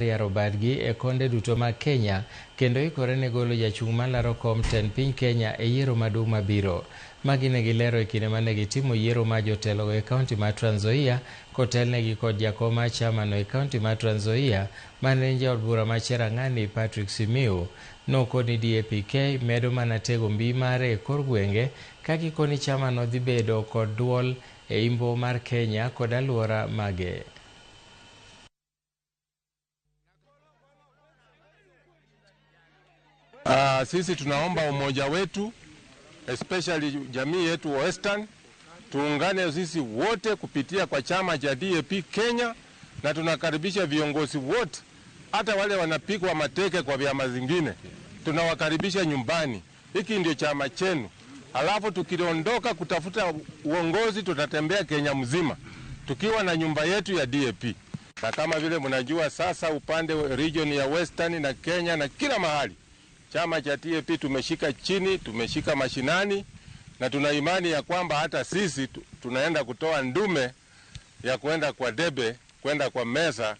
Yaro badgi e konde duto mag Kenya kendo ikore ne golo jachung' malaro kom tend piny Kenya e yiero maduong' mabiro. Magi ne gilero e kinde mane gitimo yiero mar jotelogo e kaunti mar Trans Nzoia kotelnegi kod jakom mar chamano e kaunti mar Trans Nzoia mane en jaod bura ma Cherang'ani Patrick Simiyu. Nokoni DAP-K medo mana tego mbii mare e kor gwenge ka gikoni chamano dhi bedo kod duol e imbo mar Kenya kod aluora mage. Sisi tunaomba umoja wetu especially jamii yetu Western tuungane sisi wote kupitia kwa chama cha DAP Kenya, na tunakaribisha viongozi wote, hata wale wanapigwa mateke kwa vyama zingine, tunawakaribisha nyumbani. Hiki ndio chama chenu. Alafu tukiondoka kutafuta uongozi, tutatembea Kenya mzima tukiwa na nyumba yetu ya DAP. Na kama vile mnajua sasa, upande region ya Western na Kenya na kila mahali, chama cha DAP tumeshika chini, tumeshika mashinani, na tuna imani ya kwamba hata sisi tunaenda kutoa ndume ya kwenda kwa debe, kwenda kwa meza